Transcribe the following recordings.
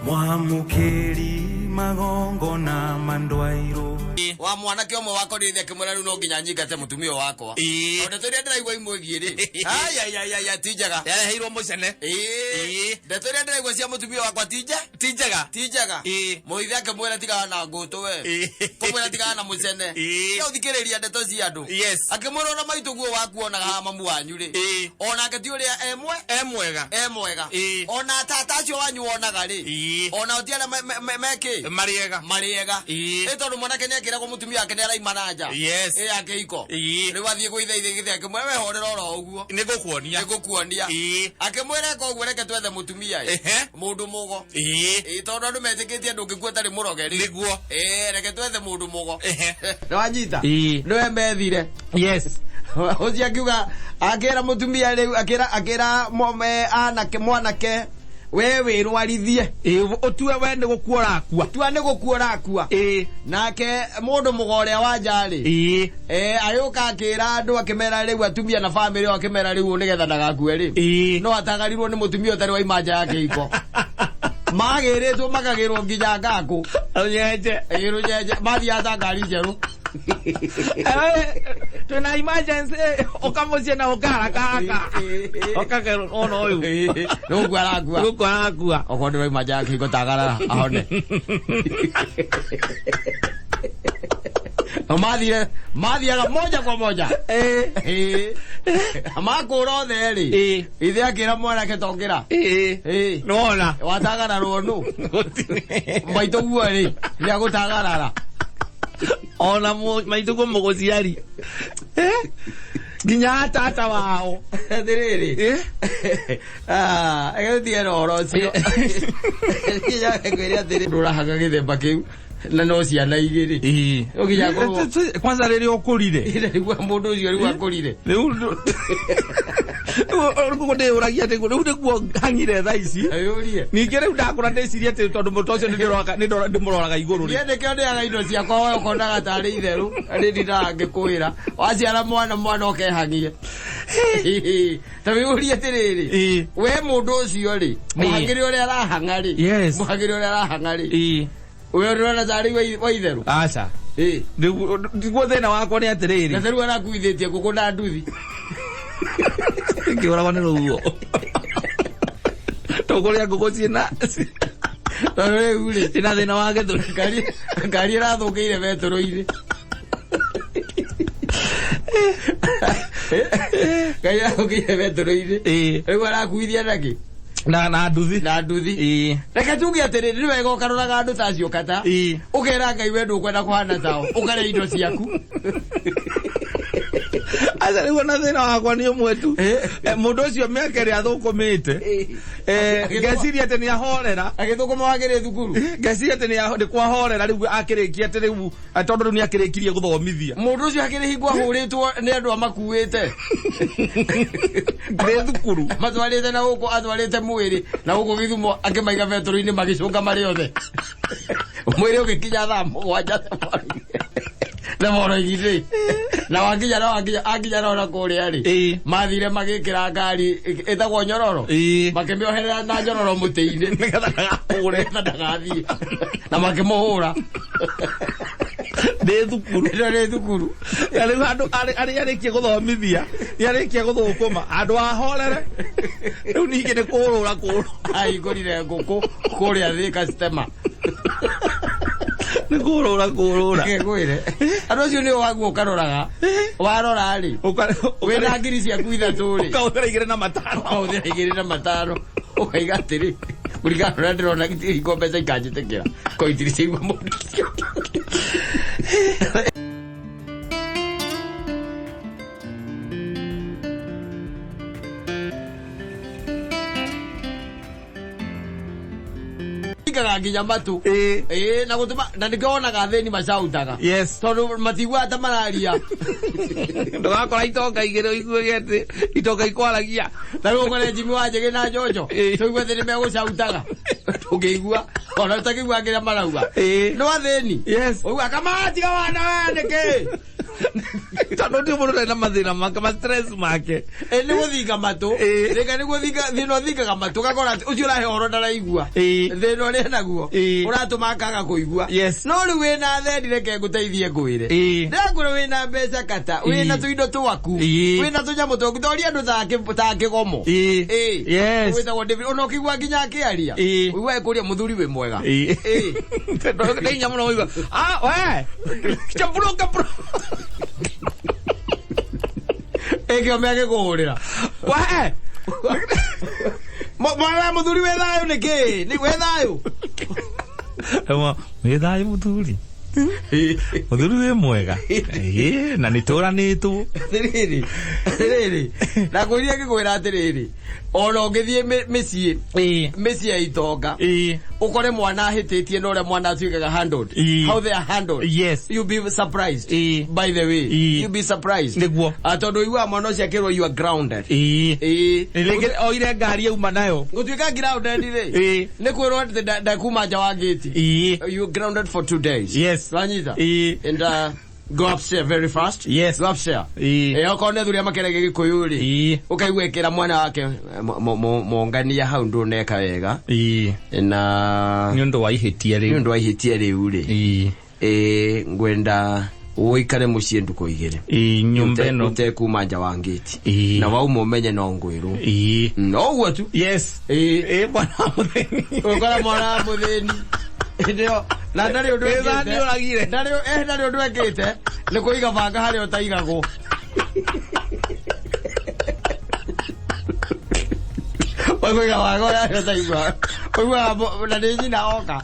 Mwamũkĩri magongona mandwairwo. Wa mwanake ũmwe wakorire akĩmwĩra rĩu no nginya nyingate mũtumia ũyũ wakwa. Tondũ ndeto iria ndĩraigua imwĩgiĩ rĩ, ayayayaya, ti njega. Yareheirwo mũcene. Ndeto iria ndĩraigua cia mũtumia wakwa ti nje Ti njega. Ti njega. Mũithe akĩmwĩra tigana na ngũtũ we. Kũmwĩra tigana na mũcene. Tiga gũthikĩrĩria ndeto cia andũ. Akĩmwĩra ona maitũ guo wakuonaga haha mamu wanyu rĩ, onake ti ũrĩa emwe E mwega. E mwega. Ona tata acio wanyu wonaga rĩ, ona ti arĩa mekĩ Marĩega. Marĩega. Ĩ tondũ mwanake nĩ akĩragwo mũtumia wake nĩ araima na nja. Ĩ ya kĩhiko. Rĩu athiĩ gwĩtha ithe gĩthe akĩmwĩra we horera oro ũguo. Nĩ ngũkuonia. Nĩ ngũkuonia. Akĩmwĩra eka ũguo, reke twethe mũtumia ĩ mũndũ mũgo. Ĩ tondũ andũ metĩkĩtie ndũngĩkua ũtarĩ mũroge rĩ. Ĩ reke twethe mũndũ mũgo. Nĩwanyita? Nĩwe methire. Ũcio akiuga akĩra mũtumia rĩu akĩra anake mwanake we wĩrwarithie. Ũtue we nĩ gũkua ũrakua. Tua nĩ gũkua ũrakua. Nake mũndũ mũgo ũrĩa wa nja rĩ, agĩũka akĩra andũ akĩmera rĩu atumia na bamĩrĩ ĩyo akĩmera rĩu nĩgetha ndagakue rĩ, no atagarirwo nĩ mũtumia ũtarĩ waima nja ya kĩhiko, magĩrĩtwo makagĩrwo nginya ngakũ. Rũnyenje. Rũnyenje mathiaga ta ngari njerũ. Twĩna emergency, ũka mũciĩ na ũka haraka haraka. Ũkagerwo ona ũyũ. Nĩgũkua arakua. Gũkua arakua. Okorwo nĩ waima nja ya kĩhiko tagarara ahone. Mathire mathiaga moja kwa moja. Makũra othe rĩ, ithe akĩra mwanake tongĩra. Nĩwona. Watagararwo nũ maitũ guo rĩ nĩ agũtagarara. Ona maitũ mũgũciari. Nginya tata wao. Atĩrĩrĩ. Reke tũtige na ũhoro ũcio. Nginya ngwĩre atĩrĩ, ndũrahaga gĩthemba kĩu na no ciana igĩrĩ. Ũnginya ngorwo Kwanza rĩrĩa ũkũrire. Rĩu mũndũ ũcio rĩu akũrire. Rĩu rĩu ndĩyũragia atĩ rĩu nĩguo hang'ire thaa ici. Wĩyũrie. Ningĩ rĩu ndakũra ndĩcirie atĩ tondũ mũtwe ũcio ndĩmũroraga igũrũ rĩ. Niĩ nĩkĩo ndĩaga indo ciakwa we ũkonaga tarĩ itherũ na nĩ ndindaga ngĩkũĩra waciara mwana mwana ũkehang'ie ta wĩyũrie atĩrĩrĩ, we mũndũ ũcio rĩ, mũhang'ĩre ũrĩa arahang'a rĩ, mũhang'ĩre ũrĩa arahang'a rĩ, we ũrona tarĩ wa itherũ? Aca. Nĩguo thĩna wakwa nĩ atĩrĩrĩ. Na tarĩu arakuithĩtie ngũkũ na nduthi. Ngĩũragwo nĩ rũhuho. Tũkũrĩa ngũkũ ciĩna tondũ rĩu rĩ ciĩna thĩna wa gĩthũri. Ngari ĩrathũkĩire betũrũ-inĩ. Ngari ĩrathũkĩire betũrũ-inĩ. Rĩu arakuithia nakĩ? Na nduthi. Na nduthi. Reke tuge atĩrĩrĩ, nĩ wega ũkaroraga andũ ta acio kata. Ũkera Ngai we ndũkwenda kũhana tao, ũkarĩa indo ciaku. Aca rĩu ona thĩna wakwa nĩ ũmwe tu. Mũndũ ũcio mĩaka ĩrĩa athũkũmĩte, ngeciria atĩ nĩ ahorera. Agĩthũkũma wagĩrĩ thukuru. Ngeciria atĩ nĩ kwahorera rĩu akĩrĩkia atĩ rĩu tondũ rĩu nĩ akĩrĩkirie gũthomithia. Mũndũ ũcio akĩrĩ hingo ahũrĩtwo nĩ andũ amakuĩte. Ndĩ thukuru. Matwarĩte na gũkũ atwarĩte mwĩrĩ na gũkũ Gĩthumo akĩmaiga betũrũ-inĩ magĩcũnga marĩ othe. Mwĩrĩ ũgĩkinya thaa 7 theboro-inĩ. Na wakinya na wakinya akinya na ona kũrĩa rĩ. Mathire magĩkĩra ngari ĩtagwo nyororo. Makĩmĩoherera na nyororo mũtĩ-inĩ. Nĩgetha ndagakũre. Nĩgetha ndagathiĩ. Na makĩmũhũra. Ndĩ thukuru. Ĩno nĩ thukuru. Na rĩu handũ arĩ arĩkie gũthomithia, nĩ arĩkia gũthũkũma, handũ ahorere. Rĩu ningĩ nĩ kũrũra kũrũra. Ahingũrire ngũkũ kũrĩa Thika Stema. Nĩ kũrũra kũrũra. Reke ngwĩre. Andũ acio nĩo waguo ũkaroraga. Warora rĩ. Wĩna ngiri ciaku 3 rĩ. Ũkahũthĩra 2 na 5. Ũkahũthĩra 2 na 5. Ũkaiga atĩrĩ, kũringana na ũrĩa ndĩrona gĩtirĩ hingo mbeca ikanjĩtĩkĩra. Ko itirĩ ciaigua mũndũ ũcio. Ingaga nginya matu. Na gũtũma na nĩkĩo wonaga athĩni macautaga. Tondũ matiguaga ta mararia. Ndũgakora itonga igĩrĩ ũiguage atĩ itonga ikwaragia. Ta rĩu ũkore Jimmy wa Njĩgĩ na Njonjo. Tũigue atĩ nĩmegũcautaga. Ndũngĩigua. Ona ũtakĩigua kĩrĩa marauga. No athĩni. Ũigua kama tiga wana we nĩkĩ? Tondũ ti mũndũ ũtarĩ na mathĩna make, ma stress make. Ĩ, nĩ gũthinga matũ. Ĩ. Rĩnga nĩ gũthinga thĩna ũthingaga matũ ũgakora atĩ ũcio ũrahe ũhoro ndaraigua. Ĩ. Thĩna ũrĩa naguo Ĩ. ũratũma akaga kũigua. Yes. No rĩu wĩna thendi reke ngũteithie ngwĩre. Ĩ. Ndĩrakwĩra wĩna mbeca kata, wĩna Ĩ. tũindo twaku, Ĩ. wĩna tũnyamũ twaku, toria andũ ta kĩgomo. Ĩ. Ĩ. Yes. Wĩtagwo David, ona ũkĩigua nginya akĩaria. Ĩ. Ũiguaga kũria mũthuri wĩ mwega. Ĩ. Ĩ. Nĩ hinya mũno ũigua. Ah, we. Chapuro, kapuro. Ĩkĩome agĩkũhũrĩra. We. Mwana wa mũthuri wĩ thayũ nĩkĩ? Nĩ wĩ thayũ? Ĩmwe, wĩ thayũ mũthuri. Mũthuri wĩ mwega. Ĩ, na nĩ tũranĩtwo. Atĩrĩrĩ, atĩrĩrĩ, ndakwĩrire ngĩkwĩra atĩrĩrĩ, ona ũngĩthiĩ mĩciĩ, Ĩ. mĩciĩ ya itonga, Ĩ. ũkore mwana ahĩtĩtie na ũrĩa mwana atuĩkaga handled. Ĩ. How they are handled. Yes. You'll be surprised. Ĩ. By the way, Ĩ. you'll be surprised. Nĩguo. Ah, tondũ ũiguaga mwana ũcio akĩrwo you are grounded. Ĩ. Ĩ. Rĩngĩ oire ngari auma nayo. Gũtuĩka grounded rĩ, Ĩ. nĩ kwĩrwo atĩ ndakuma nja wa gĩti. Ĩ. You grounded for 2 days. Yes. Wanyita? Ĩ. And go upstairs very fast. Yes. Go upstairs. Ĩ. Eh, okorwo nĩ athuri a makerege gĩkũyũ rĩ, Ĩ. ũkaigua ĩkĩra mwana wake mongania hau ndũneka wega Ĩ. na Nĩ ũndũ wa ihĩtia nĩ rĩu. ũndũ wa ihĩtia rĩu rĩ, Ĩ. ĩ, ngwenda ũikare mũciĩ ndukũ igĩrĩ Ĩ, nyũmba ĩno. ũtekuma nja wa ngĩti Ĩ. na wauma ũmenye no ngwĩrwo. Ĩ. No ũguo tu. Yes. Ĩ. Ĩ, mwana wa mũthĩni. Ũkora mwana wa mũthĩni hĩndĩ ĩyo na ndarĩ ũndũ Ĩ, ekĩte. thani ũragire. Ndarĩ ndarĩ ũndũ ekĩte nĩ kũiga banga harĩa ũtaigagwo. Kũiga banga harĩa ũtaigagwo. Ũiguaga na nĩ nyina oka.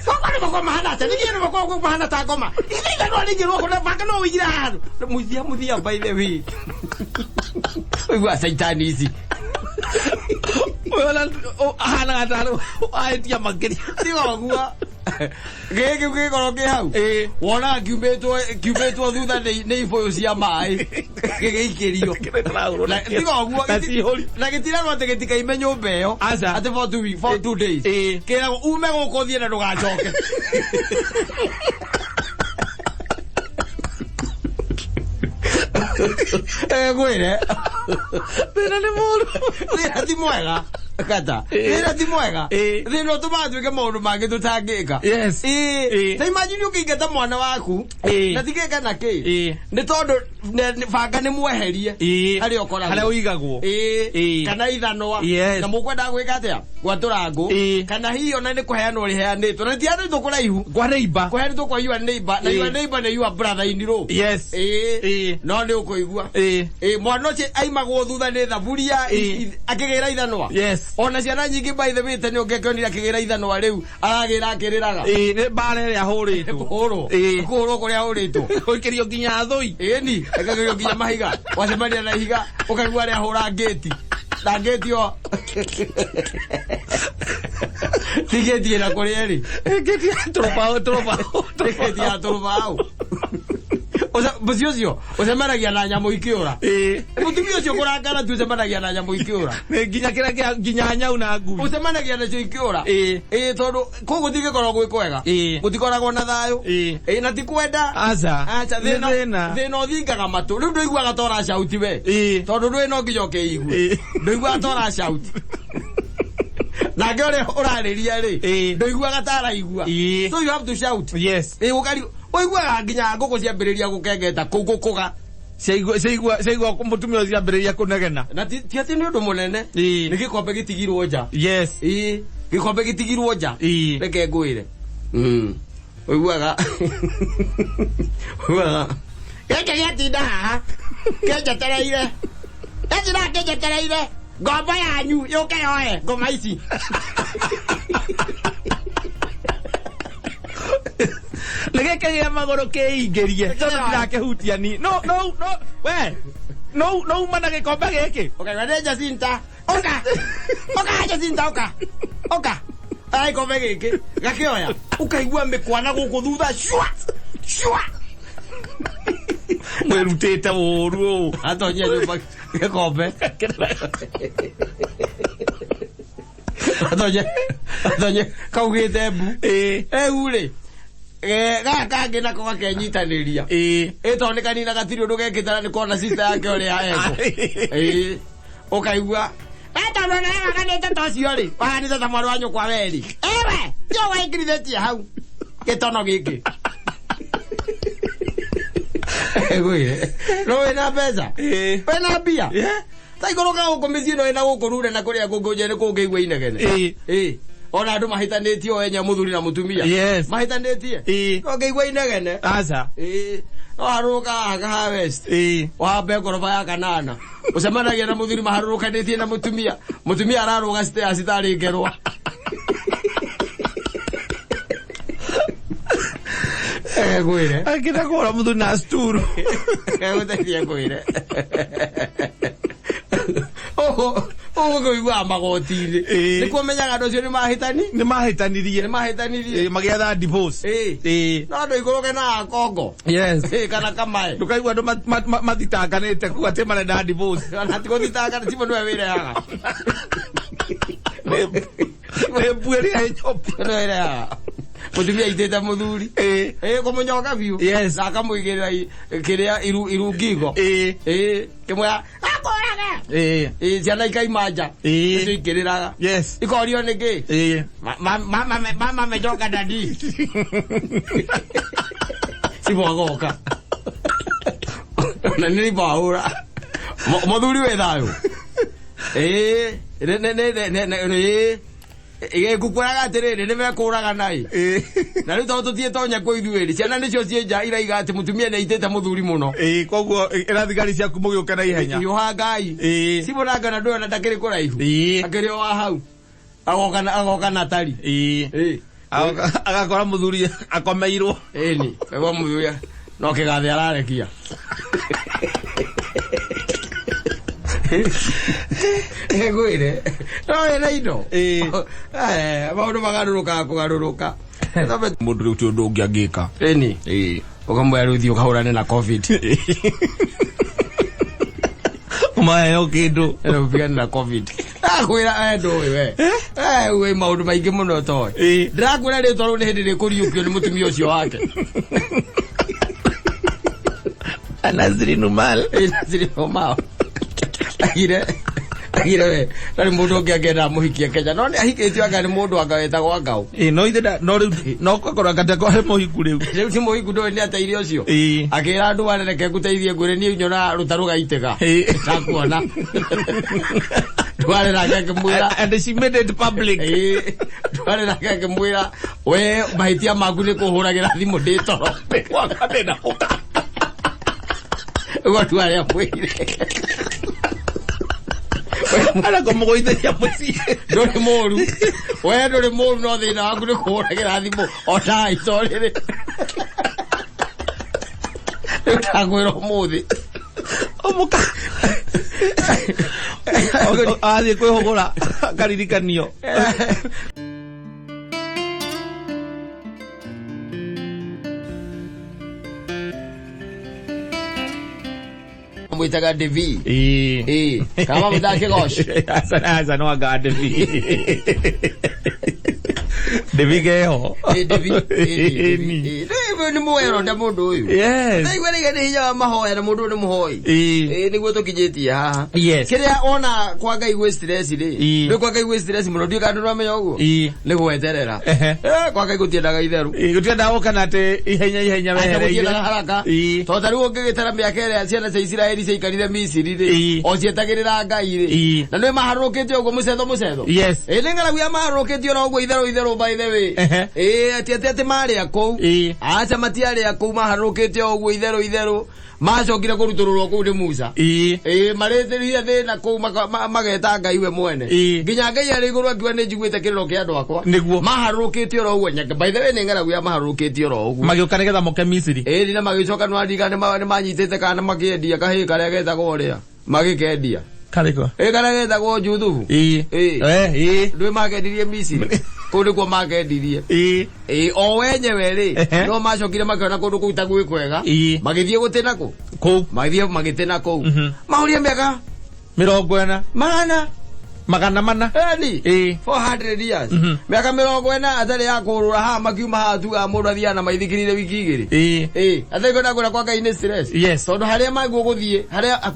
Gũkũ nĩ gũkũ mahana atĩa? Ningĩ nĩ gũkũ mahana ta ngoma. Ithe ithanwa rĩngĩ rwako na banga no ũigire haha. Mũthia, mũthia, by the way. Ũiguaga caitani ici. Ũyũ ahanaga tarĩ ahĩtia makĩria. Tiga ũguo. Gĩkĩ gĩkorwo kĩ hau. Ĩ. Wonaga kiumĩtwo thutha nĩ ibũyũ cia maĩ. Gĩgĩikĩrio. Na tiga ũguo, Na cihũri. na gĩtirerwo atĩ gĩtikaime nyũmba ĩyo. Aca. Atĩ for 2 weeks, for 2 days. Ĩ. Kĩragwo ume gũkũ ũthiĩ na ndũgacoke. Ngwĩre. Thĩna nĩ mũũru. Thĩna ti mwega. Kata. Ĩ. Thĩna ti mwega. Ĩ. Thĩna ũtũmaga twĩke maũndũ mangĩ tũtangĩka. Yes. Ĩ. Ĩ. Ta imagine ũkĩingata mwana waku. Ĩ. Na ti gĩka na kĩ. Ĩ. Nĩ tondũ banga nĩ mweherie. Ĩ. Harĩa ũkoragwo. Harĩa ũigagwo. Ĩ. Ĩ. Kana ithanwa. Yes. Na mũkwendaga gwĩka atĩa? Gwatũra ngũ. Ĩ. Kana hihi ona nĩ kũheanwo rĩheanĩtwo. Na rĩtiheanĩtwo kũraihu. Kwa neighbor. Kũheanĩtwo kwa your neighbor. Na Ĩ. your neighbor nĩ your brother in law. Yes. Ĩ. Ĩ. No nĩ ũkũigua. Ĩ. Ĩ, mwana ũcio aimagwo thutha nĩ thaburia Ĩ. akĩgĩra ithanwa. Yes. Ona ciana nyingĩ by the way tene ũngĩakĩonire akĩgĩra ithanwa rĩu aragĩra akĩrĩraga. Ĩ, nĩ mbara ĩrĩa ahũrĩtwo. Kũhũrwo. Ĩ. Kũhũrwo kũrĩa ahũrĩtwo. Gũikĩrio nginya thũi. Ĩni, akagĩrio nginya mahiga. Wacemania na ihiga ũkaigua arĩa ahũra ngĩti. Na ngĩti o. Ti ngĩti ĩna kũrĩa ĩrĩ. Ngĩti ya tũrũbaũ, tũrũbaũ. Ngĩti ya tũrũbaũ. Mũciĩ ũcio ũcemanagia na nyamũ ikĩũra. Ĩ. Mũtumia ũcio kũrakara tu ũcemanagia na nyamũ ikĩũra. Nĩ nginya kĩrĩa kĩa nginya nyau na ngui. Ũcemanagia nacio ikĩũra. Ĩ. Ĩ, tondũ kũu gũtingĩkorwo gwĩ kwega. Ĩ. Gũtikoragwo na thayũ. Ĩ. Ĩ, na ti kwenda. Aca. Aca, Nĩ thĩna. thĩna ũthingaga matũ. Rĩu ndũiguaga ta ũracauti we. Ĩ. Tondũ ndũĩ no nginya ũkĩigue. Ĩ. Ndũiguaga ta ũracauti. Nake ũrĩa ũrarĩria rĩ, Ĩ. ndũiguaga ta araigua. Ĩ. So you have to shout. Yes. Ĩ, ũiguaga nginya ngũkũ ciambĩrĩria gũkengeta kũu gũkũga. Ciaigua mũtumia ũcio ambĩrĩria kũnegena. Na ti atĩ nĩ ũndũ mũnene. Ĩ. Nĩ gĩkombe gĩtigirwo nja. Yes. Ĩ, gĩkombe gĩtigirwo nja. Ĩ. Reke ngwĩre. Ũiguaga. Ũiguaga. Gĩkĩ gĩatinda haha. Kĩnjetereire. Gĩatinda kĩnjetereire. Ngombo yanyu yũke yoe ngoma ici. Nĩ gĩkĩ gĩa magũrũ kĩingĩrie. Tondũ ndirakĩhutia ni. No, no, no, we. No, no uma na gĩkombe gĩkĩ. Ũkaigua nĩ Jacinta. Ũka. Ũka Jacinta ũka. Ũka. Ai gĩkombe gĩkĩ. Gakĩoya. Ũkaigua mĩkwa na gũkũ thutha. Shua. Shua. Mwĩrutĩte ũru ũũ. Atonyia nyũmba gĩkombe. Atonye. Atonye kaugĩte mbu. Ĩ. Rĩu rĩ. Gaka kangĩ nako gakenyitanĩria. Ĩĩ. Ĩ tondũ nĩ kanina gatirĩ ũndũ gekĩte na nĩ kona sister yake ũrĩa eko. Ĩĩ. Ũkaigua tondũ nawe waganĩte ta ũcio rĩ, waganĩte ta mwarĩ wa nyũkwa werĩ. Ewe, tio waingĩrithĩtie hau gĩtono gĩkĩ. Ngwĩre, no wĩna mbeca? Ĩĩ. Wĩna mbia? Yeah. Ta ikũrũka gũkũ mĩciĩ ĩno ĩna gũkũ rure na kũrĩa kũngĩ ũnjĩre nĩ kũngĩigua inegene. Ĩĩ. Ĩĩ. Ona andũ mahĩtanĩtie o enyewe mũthuri na mũtumia. Yes. Mahĩtanĩtie. Ĩĩ. Ndũngĩigua inegene. Aca. Ĩĩ. No harũrũka haha Kahawa West. Ĩĩ. Wambe ngoroba ya kanana. Ũcemanagia na mũthuri maharũrũkanĩtie na mũtumia. Mũtumia ararũga stairs tarĩ ngerwa. Ngwĩre. Akĩenda kũhũra mũthuri na sturu. Gũteithia ngwĩre. Ũguo ũguo kũiguaga magoti-inĩ. Ĩĩ. Nĩkuo menyaga andũ acio nĩ mahĩtani. Nĩ mahĩtanirie. Nĩ mahĩtanirie. Ĩĩ, magĩetha divorce. Ĩĩ. Ĩĩ. No andũ ikũrũke na Kongo. Yes. Ĩĩ, kana kamae. Ndũkaigua andũ mathitanganĩte kuga atĩ marenda divorce. Ona ti gũthitangana, cibũ nĩwe wĩrehaga. Nĩ mbu ĩrĩa ĩnyobu. Nĩwe wĩrehaga. Mũtumia aitĩte mũthuri. Ĩĩ. Ĩĩ, kũmũnyoka biũ. Yes. Na akamũigĩrĩra kĩrĩa irungingo. Ĩĩ. Ĩĩ, kĩmwĩra, akũraga. Ĩĩ. Ĩĩ, ciana ikaima nja. Ĩĩ. Nĩcio ikĩrĩraga. Yes. Ikorio nĩkĩ? Ĩĩ. Mama amechoka daddy. Cibũ agoka. Na nĩ bahũra. Mũthuri wĩ thayũ. Ĩĩ, nĩ nĩ nĩ nĩ nĩ ĩĩ. Ngũkwĩraga atĩrĩrĩ nĩ mekũragana ĩ. Ĩĩ. Na rĩu tondũ tũtiĩtonya kwĩ ithuĩ rĩ, ciana nĩcio ciĩ nja iraiga atĩ mũtumia nĩ aitĩte mũthuri mũno. Ĩĩ, koguo ĩra thigari ciaku mũgĩũke na ihenya. Hiũha Ngai. Ĩĩ. Cibũ nake ona ndũyona ndakĩrĩ kũraihu. Ĩĩ. Akĩrĩ o wa hau. Agoka na agoka na tari. Ĩĩ. Ĩĩ. Agakora mũthuri akomeirwo. Ĩni, ego mũthuri no kĩgathe ararekia. Ngwĩre, no wĩna indo. Ĩĩ. Maũndũ magarũrũkaga kũgarũrũka. Mũndũ rĩu ti ũndũ ũngĩ angĩka. Ĩni, Ĩĩ. ũkamwĩra rĩu thiĩ ũkahũrane na COVID. Ũmaheo kĩndũ. Ĩno ũpigane na COVID. Ndakwĩra we ndũĩ we. Wĩ maũndũ maingĩ mũno ũtoĩ. Ĩĩ. Ndĩrakwĩra rĩtwa rĩu nĩ hĩndĩ rĩkũriũkio nĩ mũtumia ũcio wake. Anaziri Numal. Ĩĩ, Naziri Omar. Agire agire we ndarĩ mũndũ ũngĩ angĩenda amũhikie Kenya no nĩ ahikĩtio anga nĩ mũndũ anga wetagwo Ngau. Ĩĩ, no ithe no rĩu no kwakorwo anga ndekore mũhiku rĩu. Rĩu ti mũhiku ndũĩ nĩ ateire ũcio. Ĩĩ. Akĩra andũ arĩ reke ngũteithie ngwĩre niĩ nyonaga rũtarũ gaitĩka. Ĩĩ. Ndakuona. Ndwarĩ nake akĩmwĩra And she made it public. Ĩĩ, ndwarĩ nake akĩmwĩra we mahĩtia maku nĩ kũhũragĩra thimũ ndĩ toro. Wakwa ndĩna ũka. Ũguo ndwarĩ amwĩrire. Ara kũmũgũithĩria mũciĩ. Ndũrĩ mũru. We ndũrĩ mũru no thĩna waku nĩ kũhũragĩra thimũ o ta ito rĩrĩ. Rĩu ndakwĩra ũmũthĩ. Ũmũka. Athiĩ kwĩhũgũra akaririkanio. Mwĩtaga Devi. Ĩĩ. Ĩĩ. Kana mamwĩtaga Kĩgoci. Aca aca no anga Devi. Devi keho. Ĩĩ, Devi. Ĩĩ, Devi. Ĩni. Ĩĩ, rĩu nĩ mũweronda mũndũ ũyũ. Yes. Ndaigua rĩga nĩ hinya wa mahoya na mũndũ ũyũ nĩ mũhoi. Ĩĩ. Ĩĩ, nĩguo tũkinyĩtie haha. Yes. Kĩrĩa wona kwa Ngai gwĩ stress rĩ. Ĩĩ. Nĩ kwa Ngai gwĩ stress mũno ndiũĩ kana ndũramenya ũguo. Ĩĩ. Nĩ gweterera. Ehe. Kwa Ngai gũtiendaga itherũ. Ĩĩ, gũtiendaga gũka na atĩ ihenya ihenya wehereire. Gũtiendaga haraka. Ĩĩ. Tondũ ta rĩu ũngĩgĩtara mĩaka ĩrĩa ciana cia Isiraeli ciaikarire Misiri rĩ. Ĩĩ. O cietagĩrĩra Ngai rĩ. Ĩĩ. Na nĩ maharũrũkĩte ũguo mũcetho mũcetho. Yes. Ĩĩ nĩ ng'aragu ya maharũrũkĩte oro ũguo itherũ itherũ by the way. Ehe. Ĩĩ atĩ atĩ atĩ marĩ a kũu. Ĩĩ. Aca matiarĩ a kũu maharũrũkĩte o ũguo itherũ itherũ. Macokire kũrutũrũrwo kũu nĩ Musa. Ĩĩ. Ĩĩ marĩtĩria thĩna kũu mageta Ngai we mwene. Ĩĩ. Nginya Ngai arĩ igũrũ akiuga nĩ njiguĩte kĩrĩro kĩa andũ akwa. Nĩguo. Maharũrũkĩte oro ũguo nyake. By the way nĩ ng'aragu ya maharũrũkĩte oro ũguo. Magĩũka nĩgetha moke Misiri. Ĩĩ na magĩcoka nĩwarika nĩmanyitĩte kana makĩendia kahĩĩ karĩa getagwo ũrĩa. Magĩkendia. Karĩkũ? Ĩĩ karĩa getagwo Juthubu. Ĩĩ. Ĩĩ. Ĩĩ. Ndũĩ makendirie Misiri. Kũu nĩkuo makendirie. Ĩĩ. Ĩĩ o wenyewe rĩ Ehe. no macokire makĩona kũndũ kũu ta gwĩ kwega. Ĩĩ. Magĩthiĩ gũtĩna kũ? Kũu. Magĩthiĩ magĩtĩna kũu. Mhm. Mahurie mĩaka Mĩrongo ĩna. magana. 400. Eni. Ĩĩ. 400 years. Mĩaka 40 atarĩ ya kũrũra haha makiuma haha tugaga mũndũ athiaga na maithikiri wiki igĩrĩ. Ĩĩ. Ĩĩ, atarĩ kwenda kwĩra kwa Ngai nĩ stress. Yes. Tondũ harĩa maguo gũthiĩ, harĩa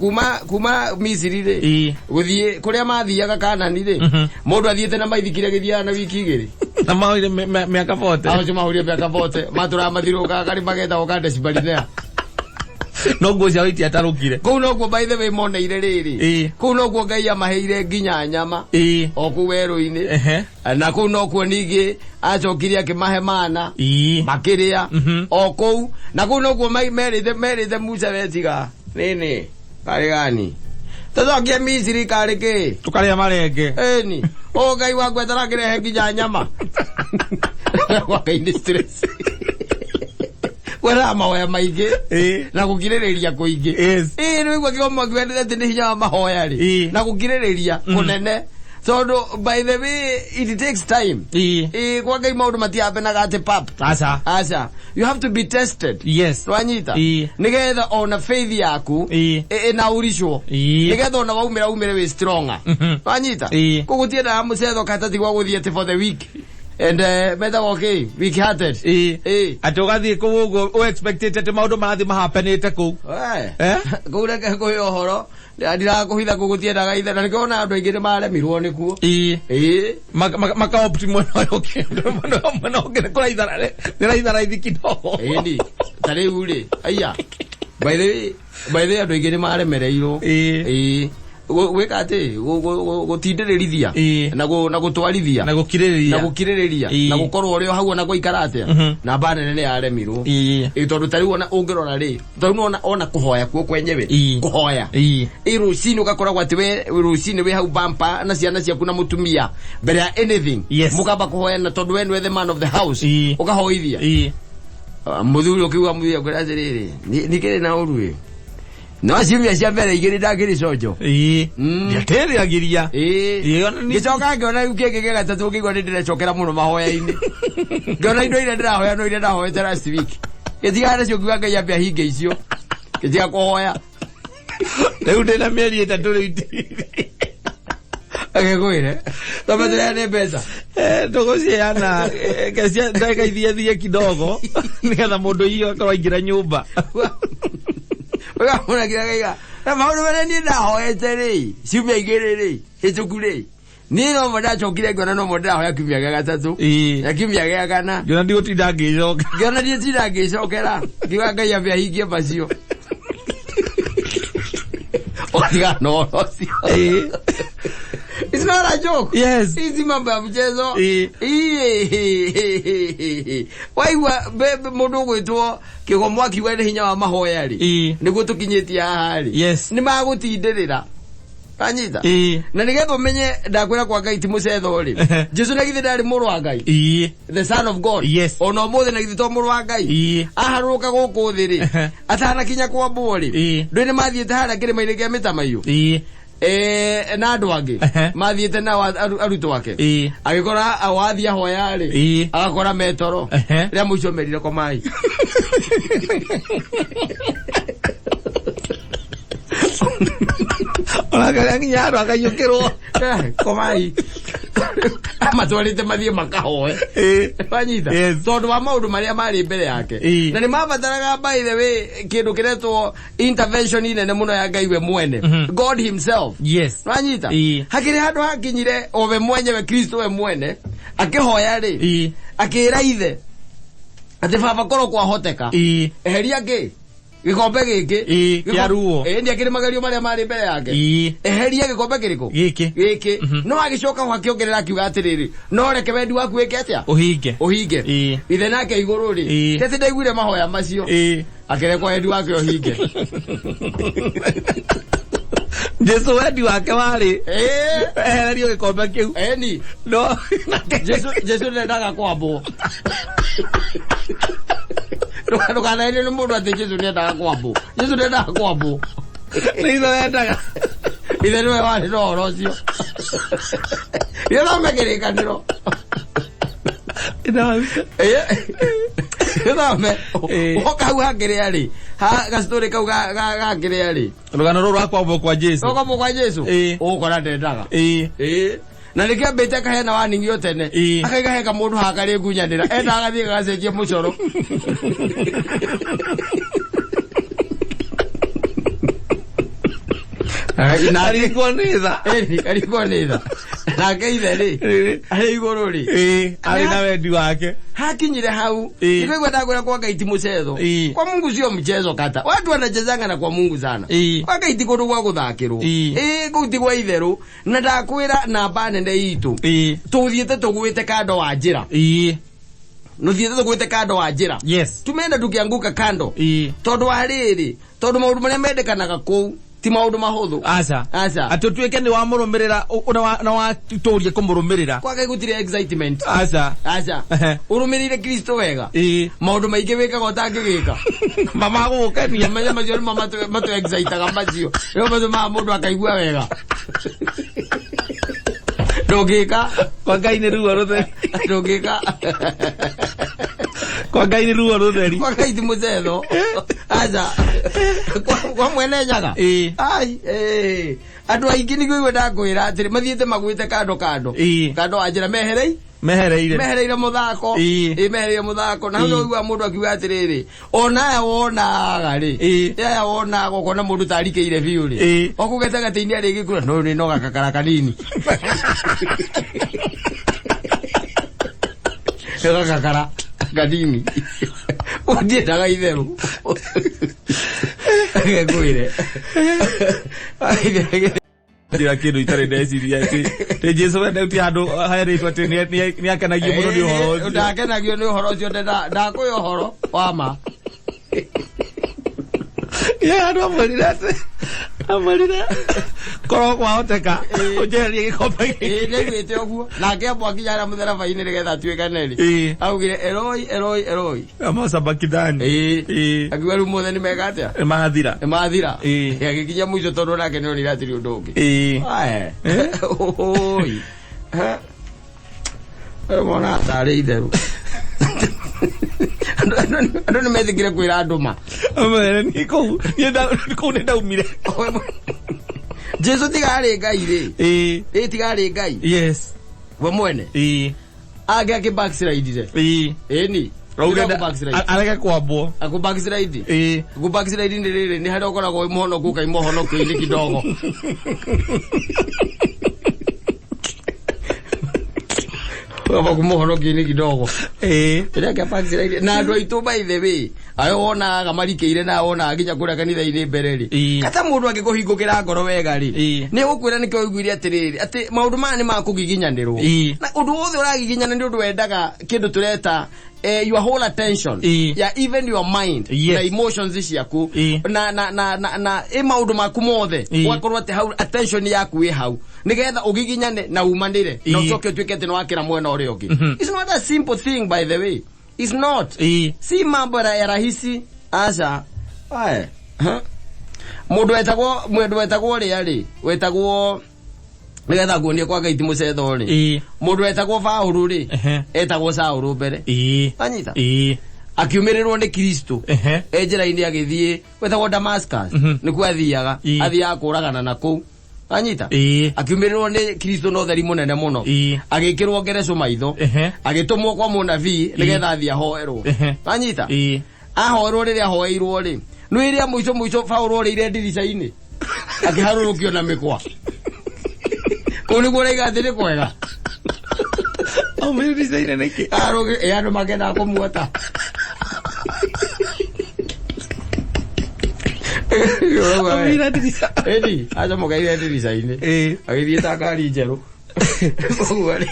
kuma Misiri rĩ, Ĩĩ. gũthiĩ kũrĩa mathiaga Kanani rĩ, mũndũ athiĩte na maithikiri agĩthiaga na wiki igĩrĩ. Na maũire mĩaka 40. Acio mahũrire mĩaka 40, matũraga mathiũrũrũkaga karĩma getagwo Kadesh Barinea. No nguo ciao itiatarũkire. Kũu nokuo by the way moneire rĩrĩ. Ĩĩ. Kũu nokuo Ngai amaheire nginya nyama. Ĩĩ. O kũu werũ-inĩ. Ehe. Na kũu nokuo ningĩ acokire akĩmahe mana. Ĩĩ. Makĩrĩa. Mhm. O kũu. Na kũu nokuo merĩte Musa wetiga. Nini? Karĩ gani? Tũcokie Misiri karĩ kĩ? Tũkarĩa marenge. Ĩni. Ũũ Ngai waku atarakĩrehe nginya nyama. Kwa Ngai nĩ stress. Kwĩraga mahoya maingĩ Ĩĩ. na gũkirĩrĩria kũingĩ. Yes. Ĩĩ nĩ waigua kĩgomo kĩwendete atĩ nĩ hinya wa mahoya rĩ Ĩĩ. na gũkirĩrĩria kũnene tondũ by the way it takes time. Ĩĩ. Ĩĩ kwa Ngai maũndũ matihapenaga atĩ pap. Aca. Aca. You have to be tested. Yes. Nwanyita Ĩĩ. nigetha ona faith yaku Ĩĩ. ĩnauricwo Ĩĩ. nigetha ona waumĩra umĩre wĩ stronger. Mhm. Nwanyita Ĩĩ. koguo tiendaga mũcetho katati gwa gũthiĩ atĩ for the week and metagwo kĩ weak hearted. Ĩĩ. Ĩĩ. Atĩ ũgathiĩ kũu ũguo ũexpectĩte atĩ maũndũ marathiĩ mahapenĩte kũu. Eh. Eh? Kũu reke ngũhe ũhoro ndirakũhitha kũu gũtiendaga ithe na nĩkĩo ona andũ aingĩ nĩ maremirwo nĩkuo. Ĩĩ. Ĩĩ. Makaopti mwena ũyũ ũngĩ, mwena ũngĩ nĩ kũraithara nĩ raithara raithi kidogo. Ĩni ta rĩu rĩ aiya by the way by the way andũ aingĩ nĩ maremereirwo. Ĩĩ. Ĩĩ. Gwĩka atĩ gũtindĩrĩrithia Ĩĩ. na gũtwarithia Na gũkirĩrĩria. na gũkirĩrĩria Ĩĩ. na gũkorwo ũrĩ o hau ona gũikara atĩa Mhm. namba nene nĩ yaremirwo. Ĩĩ. Ĩĩ tondũ ta rĩu ona ũngĩrora rĩ ta rĩu ona ona kũhoya kuo kwenyewe Ĩĩ. kũhoya Ĩĩ. Ĩ rũcinĩ ũgakoragwo atĩ we rũcinĩ wĩ hau bampa na ciana ciaku na mũtumia mbere ya anything Yes. mũkamba kũhoya na tondũ we nĩwe the man of the house Ĩĩ. ũkahoithia Ĩĩ. Mũthuri ũkiuga mũthuri akwĩra atĩrĩrĩ nikĩrĩ na ũru ĩ no ciumia cia mbere igĩrĩ ndakĩrĩ conjo. Ĩĩ. Mm. Ndiatĩrĩagĩria. Ĩĩ. Ĩĩ, ona ni- Ngĩcoka ngĩona rĩu kĩngĩ gĩa gatatũ ngĩigua nĩ ndĩrecokera mũno mahoya-inĩ ngĩona indo iria ndĩrahoya no iria ndahoete last week ngĩtigana nacio ngiuga Ngai ambe ahinge icio ngĩtiga kũhoya. Rĩu ndĩna mĩeri 3 rĩu Agĩkwĩre tondũ tũheane mbeca. Tũgũciheana ndagĩka ithiĩ thiĩ kidogo nĩgetha mũndũ iyo akorwo aingĩra nyũmba. Ũkamũra kĩrĩa na maũndũ marĩa niĩ ndahoete rĩ ciumia igĩrĩ rĩ hĩtũku rĩ niĩ no mo ndacokire ngĩona no mo ndĩrahoya kiumia gĩa gatatũ Ĩĩ. na kiumia gĩa kana Ngĩona ndigũtinda ngĩcoka. ngĩona ndiĩtinda ngĩcokera ngiuga Ngai ambe ahingie macio ũtigana na ũhoro ũcio. Ĩĩ. It's not a joke. Yes. Hizi mambo ya mchezo. Ĩĩ. Ĩĩ. Waigua mũndũ ũgwĩtwo kĩgomo akiuga nĩ hinya wa mahoya rĩ. Ĩĩ. Nĩguo tũkinyĩtie haha rĩ. Yes. Nĩ magũtindĩrĩra. Wanyita? Ĩĩ. Na nĩgetha ũmenye ndakwĩra kwa Ngai ti mũcetho rĩ. Ehe. Jesu na githĩ ndarĩ mũrũ wa Ngai. Ĩĩ. The son of God. Yes. Ona ũmũthĩ na githĩ to mũrũ wa Ngai. Ĩĩ. Aharũrũka gũkũ thĩ rĩ. Ehe. Atanakinya kwambwo rĩ. Ĩĩ. Ndũĩ nĩ mathiĩte harĩa kĩrĩma-inĩ kĩa mĩtamaiyũ. Ĩĩ. Na andũ angĩ Ehe. mathiĩte nao arutwo ake Ĩĩ. agĩkora wathiĩ ahoya rĩ Ĩĩ. agakora metoro Ehe. rĩa mũico merire komai. Ona nginya handũ akaiyũkĩrwo. Komai amatwarĩte mathiĩ makahoe. Ĩĩ. Wanyita? Yes. Tondũ wa maũndũ marĩa marĩ mbere yake Ĩĩ. na nĩ mabataraga by the way kĩndũ kĩretwo intervention nene mũno ya Ngai we mwene. Mhm. God himself. Yes. Wanyita? Ĩĩ. Hakĩrĩ handũ hakinyire o we mwenyewe Kristo we mwene akĩhoya rĩ Ĩĩ. akĩra ithe atĩ baba korwo kwahoteka Ĩĩ. eheria kĩ gĩkombe gĩkĩ. Ĩĩ, kĩa ruo. Ĩĩ, nĩ akĩrĩ magerio marĩa marĩ mbere yake. Ĩĩ. Eheria gĩkombe kĩrĩkũ Gĩkĩ. gĩkĩ. Mhm. No agĩcoka ho akĩongerera akiuga atĩrĩrĩ no reke wendi waku wĩke atĩa Ũhinge. ũhinge. Ĩĩ. Ithe nake igũrũ rĩ Ĩĩ. tete ndaiguire mahoya macio Ĩĩ. akĩrekwo wendi wake ũhinge. Jesu wendi wake warĩ Ĩĩ. ehererio gĩkombe kĩu. Ĩni. No. Jesu ndendaga kwambwo. Ndũkanaĩrio nĩ mũndũ atĩ Jesu nĩendaga kwambwo. Jesu ndendaga kwambwo. Nĩ ithe wendaga. Ithe nĩwe warĩ na ũhoro ũcio. Gĩthome kĩrĩkanĩro. Ĩĩ. Gĩthome. Ĩĩ. Woka hau hakĩrĩa rĩ. Ha gacitorĩ kau ga ga gakĩrĩa rĩ. Rũgano rũrũ rwa kwambwo kwa Jesu. Ũkamwo kwa Jesu. Ĩĩ. Ũgũkora ndendaga. Ĩĩ. Ĩĩ. Na nĩkĩo ambĩte akaheana waningio tene. Ĩĩ. Akaiga he kamũndũ haha karĩ ngunyanĩra. Enda agathiĩ gagacenjia mũcoro. Na Arigwo nĩ tha. Ĩni, arigwo nĩ tha. Nake ithe rĩ, Ĩĩ. arĩ igũrũ rĩ. Ĩĩ. Arĩ na wendi wake. Hakinyire hau Ĩĩ. nikaigua ndakwĩra kwa Ngai ti mchezo. Ĩĩ. Kwa Mungu sio mchezo kata. Watu wanachezanga na kwa Mungu sana. Ĩĩ. Kwa Ngai ti kũndũ gwa gũthakĩrwo. Ĩĩ. Ĩĩ kũu ti gwa itherũ. Na ndakwĩra namba nene itũ. Ĩĩ. Tũthiĩte tũgwĩte kando wa njĩra. Ĩĩ. Nũthiĩte tũgwĩte kando wa njĩra. Yes. Tumeenda tukianguka kando. Ĩĩ. Tondũ wa rĩrĩ, tondũ maũndũ marĩa mendekanaga kũu ti maũndũ mahũthũ. Aca. Aca. Atĩ ũtuĩke nĩ wamũrũmĩrĩra na watũrie kũmũrũmĩrĩra. Kwa Ngai gũtirĩ excitement. Aca. Aca. Ehe. Ũrũmĩrĩire Kristo wega. Ĩĩ. Maũndũ maingĩ wĩkaga ũtangĩgĩka. Mamagũgũkenia. Menya macio nĩmo matũ excitaga macio. Nĩmo matũmaga mũndũ akaigua wega. Ndũngĩka. Kwa Ngai nĩ ruo rũtheri. Ndũngĩka. Kwa Ngai nĩ ruo rũtheri. Kwa Ngai ti mũcetho. Aca. Kwa mwene nyaga. Ĩĩ. Ai, eh. Andũ aingĩ nĩguo igua ndakwĩra atĩrĩ mathiĩte magwĩte kando kando. Ĩĩ. Kando wa njĩra meherei Mehereire. mehereire mũthako. Ĩĩ. Ĩĩ mehereire mũthako. Na hau Ĩĩ. no ũiguaga mũndũ akiuga atĩrĩrĩ, ona aya wonaga rĩ. Ĩĩ. Aya wonaga ũkona mũndũ tarikĩire biũ rĩ. Ĩĩ. Okũ gatagatĩ-inĩ arĩgĩkura no nĩ no gakakara kanini. Nĩ gakakara kanini. Ũndiendaga itherũ. Ngwĩre. Njĩra kĩndũ itarĩ ndeciria atĩ atĩ Jesu wendete handũ herĩtwo atĩ nĩ akenagio mũno nĩ ũhoro ũcio. Ndakenagio nĩ ũhoro ũcio ndakũhe ũhoro wa ma. Ye handũ amwĩrire atĩ amwĩrire korwo kwahoteka ũnjeherie gĩkombe gĩkĩ. Ĩĩ nĩaiguĩte ũguo. Nake ambwo akinya harĩa mũtharaba-inĩ nĩgetha atuĩkane rĩ. Ĩĩ. Augire Eloi Eloi Eloi. Amasabakithani. Ĩĩ. Ĩĩ. Akiuga rĩu mothe nĩ meka atĩa? Nĩ mathira. Nĩ mathira. Ĩĩ. Agĩkinya mũico tondũ nake nĩonire hatirĩ ũndũ ũngĩ. Ĩĩ. Ae. Oi. Mona tarĩ itherũ. Andũ nĩ metĩkire kwĩra andũ ma. Amwĩrire niĩ kũu niĩ kũu nĩ ndaumire. Jesu tiga arĩ Ngai rĩ. Ĩĩ. Ĩ tiga arĩ Ngai. Yes. We mwene. Ĩĩ. Angĩ akĩ backslide-ire. Ĩĩ. Ĩni. Auge Kũ backslide. arege kwambwo. Akũ backslide. Ĩĩ. Kũ backslide nĩ rĩrĩ nĩ harĩa ũkoragwo wĩ mũhonoku ũkaima ũhonokio-inĩ kidogo. Ũkamba kuma ũhonokio-inĩ kidogo. Ĩĩ. Ĩrĩa kĩa backslide. Na andũ aitũ by the way, ayo wonaga marikĩire na wonaga nginya kũrĩa kanitha-inĩ mbere rĩ. Ĩĩ. Kata mũndũ angĩkũhingũkĩra ngoro wega rĩ. Ĩĩ. Nĩ gũkwĩra nĩkĩo ũiguire atĩrĩrĩ atĩ maũndũ maya nĩ makũgiginyanĩrwo. Ĩĩ. Na ũndũ wothe ũragiginyana nĩ ũndũ wendaga kĩndũ tũreta your whole attention. Ĩĩ. Yeah, even your mind. Yes. Na emotions ciaku. Ĩĩ. Na ĩ maũndũ maku mothe. Ĩĩ. Ũgakorwo atĩ hau attention yaku ĩ hau. Nĩgetha ũgiginyane na umanĩre. Na Ĩĩ. ũcoke ũtuĩke atĩ nĩwakĩra mwena ũrĩa ũngĩ. Mhm. It's not a simple thing by the way. It's not. Ĩĩ. Si mambo ya rahisi. Aca. Ae. Huh? Mũndũ wetagwo ũrĩa rĩ, wetagwo nĩgetha nguonie kwa Ngai ti mũcetho rĩ. Ĩĩ. Mũndũ wetagwo Paũlũ rĩ, Ehe. etagwo Saũlũ mbere. Ĩĩ. Wanyita? Ĩĩ. Akiumĩrĩrwo nĩ Kristo. Ehe. E njĩra-inĩ agĩthiĩ gwetagwo Damascus. Mhm. Nĩkuo athiaga. Ĩĩ. Athiaga kũragana na kũu. Wanyita? Ĩĩ. Akiumĩrĩrwo nĩ Kristo na ũtheri mũnene mũno. Ĩĩ. Agĩkĩrwo ngerecũ maitho. Ehe. Agĩtũmwo kwa mũnabii nĩgetha athiĩ ahoerwo. Ehe. Wanyita? Ĩĩ. Ahoerwo rĩrĩa ahoeirwo rĩ, nĩ rĩrĩa mũico mũico Paũlũ orĩire ndirica-inĩ akĩharũrũkio na mĩkwa. Kũu nĩguo ũraiga atĩ nĩ kwega. Aumire ndirica-inĩ nĩkĩ? Ĩ andũ makendaga kũmuota. Aumire ndirica. Ĩni, acomokeire ndirica-inĩ. Ĩĩ. Agĩthiĩ ta ngari njerũ. Ũguo rĩ.